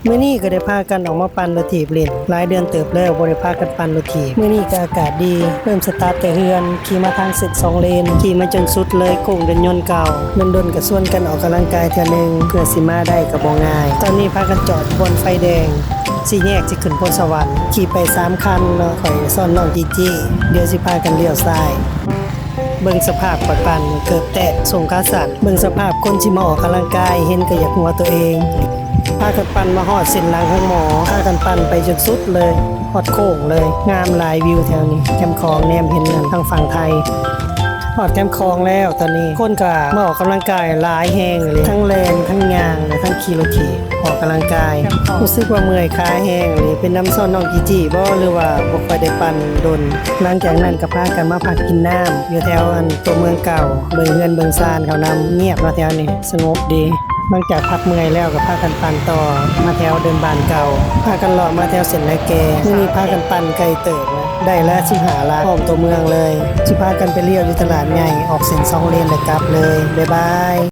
ມື້ນີ້ກໍໄດ້ພາກັນອອກມາປັ່ນລົດຖີບຫຼິ້ນ. ຫຼາຍເດືອນເຕີບແລ້ວບໍ່ໄດ້ພາກັນປັ່ນລົດຖີບ. ມື້ນີ້ກໍອາກາດດີ, ເລີ່ມສະຕາດແຕ່ເຮືອນ, ຂີ່ມາທາງເສັ້ນສອງເລນ, ຂີ່ມາຈົນສຸດເລີຍໂຄ້ງດອນຍົນເກົ່າ. ດົນໆກໍຊວນກັນອອກກຳລັງກາຍເທື່ອໜຶ່ງ, ເພື່ອຊິມາໄດ້ກໍບໍ່ງ່າຍ. ຕອນນີ້ພາກັນຈອດຢູ່ບ່ອນໄຟແດງ ສີ່ແຍກຊິຂຶ້ນໂພນສະຫວັນ, ຂີ່ໄປສາມຄັນເນາະ, ຂ້ອຍຊ້ອນນ້ອງຈີຈີ, ດຽວຊິພາກັນລ້ຽວຊ້າຍ. ເບິ່ງສະພາບຂ້ອຍປັ່ນເກີບແຕກ ສົ້ງຂາສັ້ນ, ເບິ່ງສະພາບຄົນທີ່ມາອອກກຳລັງກາຍ ເຫັນກໍຢາກຫົວຕົວເອງ. ພາກັນປັ່ນມາຮອດເສັ້ນຫຼັງໂຮງໝໍ, ພາກັນປັ່ນໄປຈົນສຸດເລີຍ ຮອດໂຄ້ງເລີຍ. ງາມຫຼາຍ ວິວແຖວນີ້ ແຄມຂອງ ແນມເຫັນນັ້ນທາງຝັ່ງໄທ. ຮອດແຄມຂອງແລ້ວ, ຕອນນີ້ຄົນກໍມາອອກກຳລັງກາຍຫຼາຍແຮງເລີຍ, ທັງແລ່ນ ທັງຍ່າງ ແລະ ທັງຂີ່ລົດຖີບ ອອກກຳລັງກາຍ. ຮູ້ສຶກວ່າເມື່ອຍຂາແຮງເລີຍ, ເປັນນຳຊ້ອນນ້ອງຈີຈີບໍ ຫຼືວ່າບໍ່ຄ່ອຍໄດ້ປັ່ນດົນ? ຫຼັງຈາກນັ້ນກໍພາກັນມາພັກກິນນ້ຳຢູ່ແຖວອັນຕົວເມືອງເກົ່າ, ເບິ່ງເຮືອນເບິ່ງຊານເຂົານຳ, ງຽບເນາະ ແຖວນີ້ສະຫງົບດີ. ຫຼັງຈາກພັກເມື່ອຍແລ້ວກໍພາກັນປັ່ນຕໍ່ມາແຖວເດີ່ນບ້ານເກົ່າ, ພາກັນເລາະມາແຖວເສັ້ນນາແກ. ມື້ນີ້ພາກັນປັ່ນໄກເຕີບ, ໄດ້ລະສິບຫ້າຫຼັກ ອ້ອມຕົວເມືອງເລີຍ. ຊິພາກັນໄປລ້ຽວຢູ່ຕະຫຼາດໃຫຍ່, ອອກເສັ້ນສອງເລນແລ້ວກັບເລີຍ. ບາຍບາຍ.